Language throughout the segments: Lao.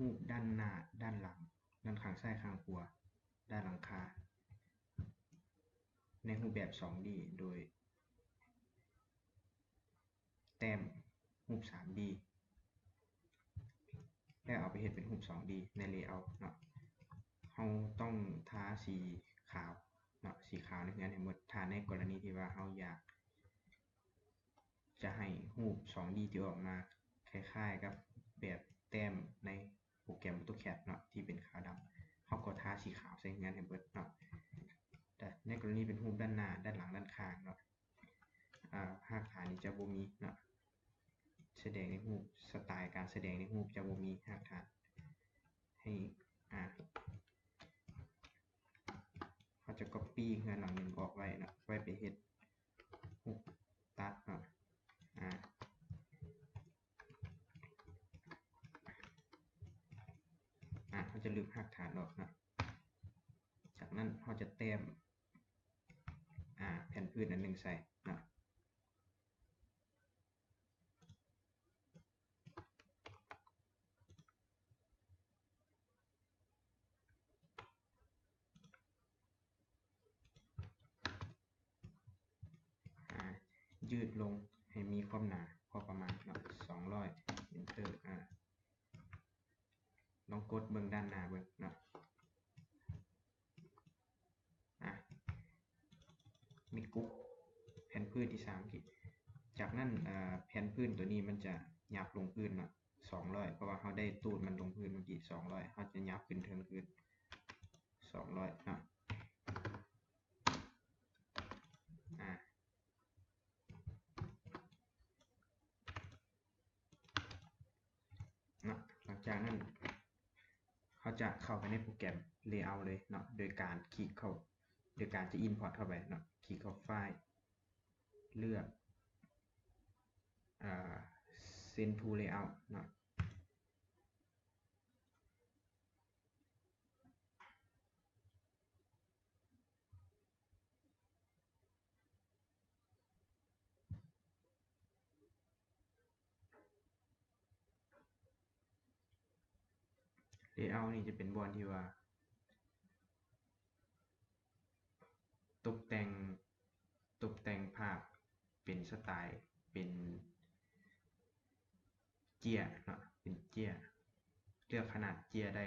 ຮູບດ້ານໜ້າ, ດ້ານຫຼັງ, ດ້ານຂ້າງຊ້າຍ, ຂ້າງຂວາ, ດ້ານຫຼັງຄາ ໃນຮູບແບບສອງດີ ໂດຍແຕ້ມຮູບສາມດີ ແລ້ວເອົາໄປເຮັດເປັນຮູບສອງດີໃນເລເອົາເນາະ. ເຮົາຕ້ອງທາສີຂາວເນາະ, ສີຂາວໃນເຮືອນໃຫ້ໝົດ. ຖ້າໃນກໍລະນີທີ່ວ່າເຮົາຢາກຈະໃຫ້ຮູບສອງດີທີ່ອອກມາຄ້າຍໆກັບແບບແຕ້ມໃນໂປຣແກຣມ AutoCAD ເນາະ ທີ່ເປັນຂາວດຳ, ເຮົາກໍທາສີຂາວໃສ່ເຮືອນໃຫ້ເບິດເນາະ. ແຕ່ໃນກໍລະນີເປັນຮູບດ້ານໜ້າ, ດ້ານຫຼັງ, ດ້ານຂ້າງເນາະ, ອາ, ຮາກຖານນີ້ຈະບໍ່ມີເນາະ, ສະແດງໃນຮູບ, ສະໄຕລ໌ການສະແດງໃນຮູບຈະບໍ່ມີຮາກຖານໃຫ້, ອາ, ເຮົາຈະກັອບປີ້ເຮືອນຫຼັງໜຶ່ງອອກໄວ້ເນາະ, ໄວ້ໄປເຮັດຮູບຕັດເນາະ, ອາ, ອາ, ເຮົາຈະລຶບຮາກຖານອອກເນາະ. ຈາກນັ້ນເຮົາຈະແຕ້ມ, ອາ, ແຜ່ນພື້ນອັນໜຶ່ງໃສ່ເນາະ. ອາ, ຢືດລົງໃຫ້ມີຄວາມໜາພໍປະມານເນາະ, ສອງຮ້ອຍ Enter. ອາ, ລອງກົດເບິ່ງດ້ານໜ້າເບິ່ງເນາະ. ອາ, ມີກຸບແຜ່ນພື້ນທີ່ສາມກີ້. ຈາກນັ້ນ, ອາ, ແຜ່ນພື້ນຕົວນີ້ມັນຈະຫຍັບລົງພື້ນເນາະ, ສອງຮ້ອຍ, ເພາະວ່າເຮົາໄດ້ຕູດມັນລົງພື້ນເມື່ອກີ້ ສອງຮ້ອຍ, ເຮົາຈະຫຍັບຂຶ້ນເທິງພື້ນ ສອງຮ້ອຍເນາະ. ອາ, ເນາະ, ຫຼັງຈາກນັ້ນເຮົາຈະເຂົ້າໄປໃນໂປຣແກຣມ Layout ເລີຍເນາະ, ໂດຍການຄລິກເຂົ້າ, ໂດຍການຈະ Import ເຂົ້າໄປເນາະ, ຄລິກເຂົ້າ File ເລືອກ, ອາ, Send to Layout ເນາະ. Layout ນີ້ຈະເປັນບ່ອນທີ່ວ່າຕົບແຕ່ງ, ຕົບແຕ່ງພາບເປັນສະໄຕລ໌ ເປັນເຈ້ຍເນາະ, ເປັນເຈ້ຍ, ເລືອກຂະໜາດເຈ້ຍໄດ້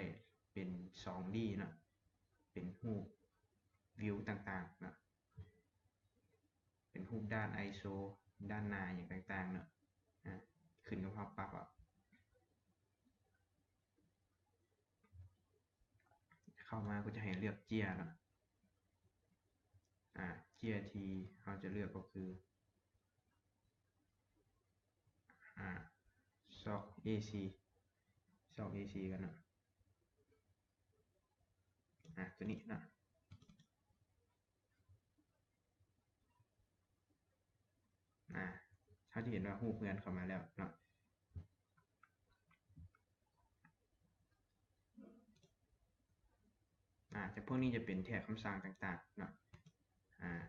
ເປັນສອງດີເນາະ, ເປັນຮູບວິວຕ່າງໆເນາະ, ເປັນຮູບດ້ານ ISO ດ້ານໜ້າຫຍັງຕ່າງໆເນາະ, ອາ, ຂຶ້ນກັບເຮົາປັບເອົາ. ເຂົ້າມາກໍຈະໃຫ້ເລືອກເຈ້ຍເນາະ, ອາ, ເຈ້ຍທີ່ເຮົາຈະເລືອກກໍຄື, ອາ, ຊອກ ເອສີ່, ຊອກ ເອສີ່ ກ່ອນເນາະ, ອາ, ຕົວນີ້ເນາະ. ອາ, ເຮົາຈະເຫັນວ່າຮູບເຮືອນເຂົ້າມາແລ້ວເນາະ. ອາ, ຈາກພວກນີ້ຈະເປັນແທກຄຳສັ່ງຕ່າງໆເນາະ. ອາ,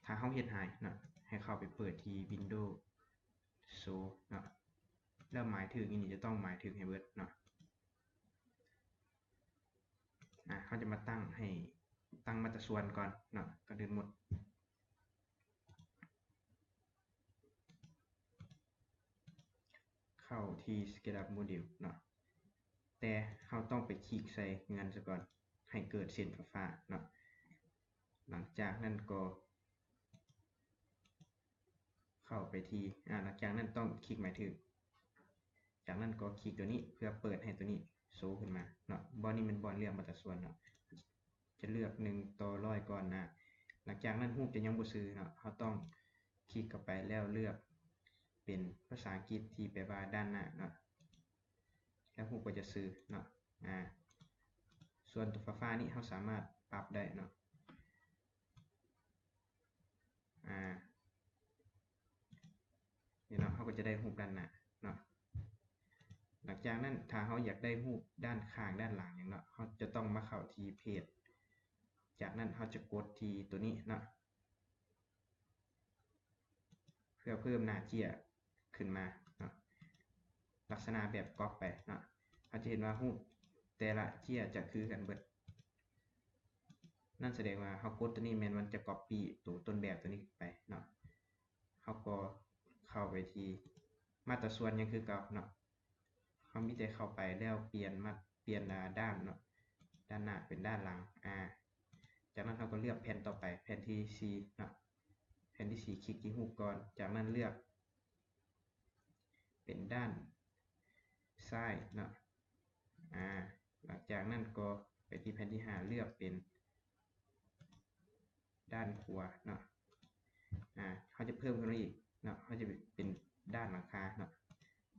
ຖ້າເຮົາເຮັດຫາຍເນາະ, ໃຫ້ເຂົ້າໄປເປີດທີ່ Windows Show ເນາະ, ແລ້ວໝາຍຖືກອີ່ນີ້ຈະຕ້ອງໝາຍຖືກໃຫ້ເບິດເນາະ. ອາ, ເຮົາຈະມາຕັ້ງໃຫ້, ຕັ້ງມາດຕະສ່ວນກ່ອນເນາະ, ກ່ອນອື່ນໝົດ ເຂົ້າທີ່ SketchUp Module ເນາະ, ແຕ່ເຮົາຕ້ອງໄປຄລິກໃສ່ເຮືອນຊະກ່ອນ ໃຫ້ເກີດເສັ້ນຟ້າໆເນາະ. ຫຼັງຈາກນັ້ນກໍ ເຂົ້າໄປທີ່, ອາ, ຫຼັງຈາກນັ້ນຕ້ອງຄລິກໝາຍຖືກ, ຈາກນັ້ນກໍຄລິກຕົວນີ້ເພື່ອເປີດໃຫ້ຕົວນີ້ໂຊຂຶ້ນມາເນາະ. ບ່ອນນີ້ແມ່ນບ່ອນເລືອກມາດຕະສ່ວນເນາະ, ຈະເລືອກໜຶ່ງຕໍ່ຮ້ອຍກ່ອນນະ. ຫຼັງຈາກນັ້ນຮູບຈະຍັງບໍ່ຊື່ເນາະ, ເຮົາຕ້ອງຄລິກເຂົ້າໄປແລ້ວເລືອກເປັນພາສາອັງກິດທີ່ແປວ່າດ້ານໜ້າເນາະ, ແລ້ວຮູບກໍຈະຊື່ເນາະ. ອາ, ສ່ວນຕົວຟ້າໆນີ້ເຮົາສາມາດປັບໄດ້ເນາະ. ອາ, ນີ້ເນາະ, ເຮົາກໍຈະໄດ້ຮູບດ້ານໜ້າເນາະ. ຫຼັງຈາກນັ້ນ ຖ້າເຮົາຢາກໄດ້ຮູບດ້ານຂ້າງ ດ້ານຫຼັງຫຍັງເນາະ, ເຮົາຈະຕ້ອງມາເຂົ້າທີ່ Page, ຈາກນັ້ນເຮົາຈະກົດທີ່ຕົວນີ້ເນາະ, ເພື່ອເພີ່ມໜ້າເຈ້ຍຂຶ້ນມາເນາະ, ລັກສະນະແບບກັອບໄປເນາະ. ເຮົາຈະເຫັນວ່າຮູບແຕ່ລະເຈ້ຍຈະຄືກັນເບິດ. ນັ້ນສະແດງວ່າເຮົາກົດໂຕນີ້ແມ່ນມັນຈະກັອບປີ້ໂຕຕົ້ນແບບໂຕນີ້ໄປເນາະ. ເຮົາກໍເຂົ້າໄປທີ່ມາດຕາສ່ວນຍັງຄືເກົ່າເນາະ. ເຮົາມີແຕ່ເຂົ້າໄປແລ້ວປ່ຽນມາ ປ່ຽນ ອາ ດ້ານເນາະ, ດ້ານໜ້າເປັນດ້ານຫຼັງ. ອາ ຈາກນັ້ນເຮົາກໍເລືອກແຜ່ນຕໍ່ໄປ ແຜ່ນທີສີ່ເນາະ, ແຜ່ນທີສີ່ ຄລິກທີ່ຮູບກ່ອນ, ຈາກນັ້ນເລືອກ ເປັນດ້ານຊ້າຍເນາະ. ອາ ຫຼັງຈາກນັ້ນກໍໄປທີ່ແຜ່ນທີຫ້າ ເລືອກເປັນດ້ານຂວາເນາະ. ອາ ເຮົາຈະເພີ່ມຂຶ້ນມາອີກເນາະ, ເຮົາຈະເປັນດ້ານຫຼັງຄາເນາະ,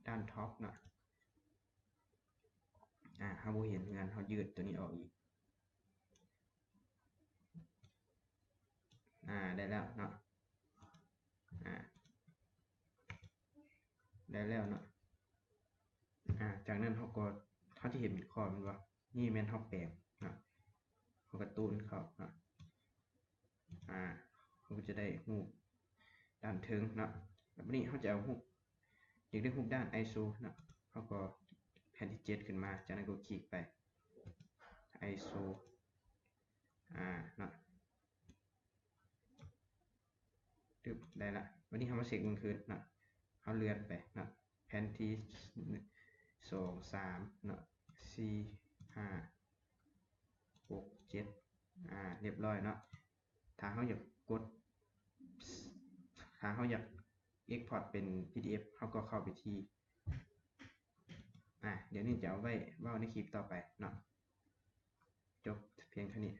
ດ້ານທັອບເນາະ. ອາ ເຮົາບໍ່ເຫັນເຮືອນ, ເຮົາຢືດໂຕນີ້ອອກອີກ. ອາ ໄດ້ແລ້ວເນາະ. ອາ ໄດ້ແລ້ວເນາະ. ອາ ຈາກນັ້ນເຮົາກໍ ເຮົາຈະເຫັນເປັນຂໍ້ແມ່ນບໍ່? ນີ້ແມ່ນເຮົາແປງເນາະ, ເຮົາກະຕູນເຂົ້າເນາະ. ອາ ເຮົາກໍຈະໄດ້ຮູບດ້ານເທິງເນາະ. ແລ້ວບາດນີ້ເຮົາຈະເອົາຮູບ ຢາກໄດ້ຮູບດ້ານໄອໂຊເນາະ, ເຮົາກໍແຜ່ນທີເຈັດຂຶ້ນມາ, ຈາກນັ້ນກໍຄລິກໄປໄອໂຊ ອາ ເນາະ. ຕຶບ ໄດ້ລະ. ບາດນີ້ເຮົາມາເຊັກເບິ່ງຄືນເນາະ, ເຮົາເລື່ອນໄປເນາະ ແຜ່ນທີ ສອງ ສາມ ເນາະ ສີ່ ຫ້າ ຫົກ ເຈັດ ອາ ຮຽບຮ້ອຍເນາະ. ຖ້າເຮົາຢາກກົດ ຖ້າເຮົາຢາກເອັກພອດເປັນ ພີດີເອັຟ ເຮົາກໍເຂົ້າໄປທີ່ ອາ ດຽວນີ້ຈະເອົາໄວ້ເວົ້າໃນຄລິບຕໍ່ໄປເນາະ. ຈົບພຽງເທົ່ານີ້.